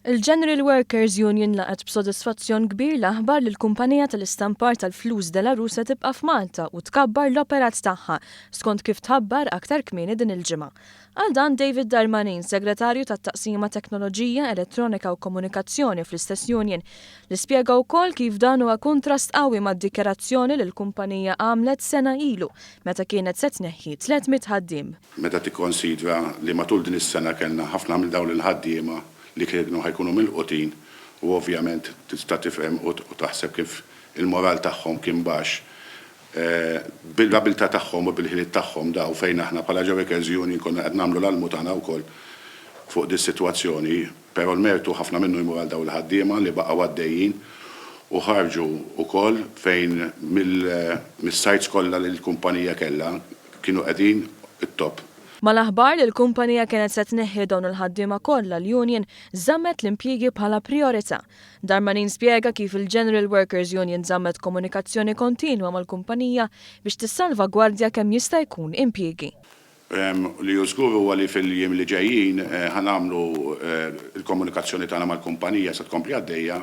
Il-General Workers Union laqgħet b'sodisfazzjon kbir l-aħbar li l-kumpanija tal-istampar tal-flus De La Rue se tibqa' f'Malta u tkabbar l-operat tagħha, skont kif tħabbar aktar kmieni din il-ġimgħa. Għal dan David Darmanin, Segretarju tat-Taqsima Teknoloġija, Elettronika u Komunikazzjoni fl-istess union, li spjega wkoll kif dan huwa kuntrast qawwi mad-dikjarazzjoni li l-kumpanija għamlet sena ilu meta kienet se tneħħi 300 ħaddiem. Meta tikkonsidra li matul din is-sena kellna ħafna minn dawn il-ħaddiema li kienu ħa jkunu milqutin u ovvjament tista' tifhem u taħseb kif il-moral tagħhom kien baxx bil-abilità tagħhom u bil-ħiliet tagħhom daw fejn aħna bħala Workers Union konna qed nagħmlu l-almu tagħna wkoll fuq dis-sitwazzjoni, però l-mertu ħafna minnu jmur għal dawn il-ħaddiema li baqgħu għaddejjin u ħarġu wkoll fejn mis-sites kollha li l-kumpanija kellha kienu qegħdin it-top. Mal-aħbar li l-kumpanija kienet se tneħħi dawn il-ħaddiema kollha l-union żammet l-impjiegi bħala prijorità. Darmanin spjega kif il-General Workers Union żammet komunikazzjoni kontinwa mal-kumpanija biex tissalvagwardja kemm jista' jkun impjiegi. Li hu żgur huwa li fil-jiem li ġejjin ħa nagħmlu l-komunikazzjoni tagħna mal-kumpanija se tkompli għaddejja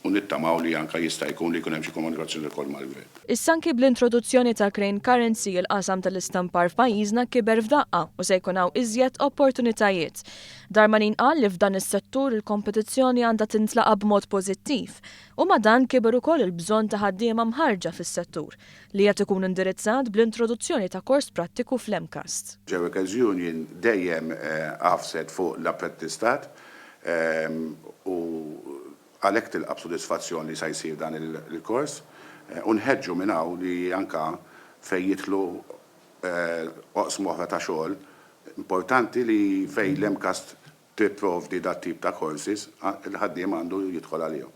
u nittamaw li anke jista' jkun li jkun hemm xi komunikazzjoni wkoll mal-Gvern. Issa anki bl-introduzzjoni ta' Crane Currency il-qasam tal-istampar f'pajjiżna kiber f'daqqa u se jkun hawn iżjed opportunitajiet. Darmanin qal li f'dan is-settur il-kompetizzjoni għandha tintlaqa' b'mod pożittiv u ma' dan kiber ukoll il-bżonn ta' ħaddiema mħarrġa fis-settur, li qed ikun indirizzat bl-introduzzjoni ta' kors prattiku fl-MCAST. Workers Union dejjem għafset fuq l-apprentistat u għalhekk tilqa' b'sodisfazzjon li sa jsir dan il-kors u nħeġġu minn hawn li anke fejn jidħlu oqsma oħra ta' xogħol, importanti li fejn l-MCAST tipprovdi dat-tip ta' courses, il-ħaddiem għandu jidħol għalihom.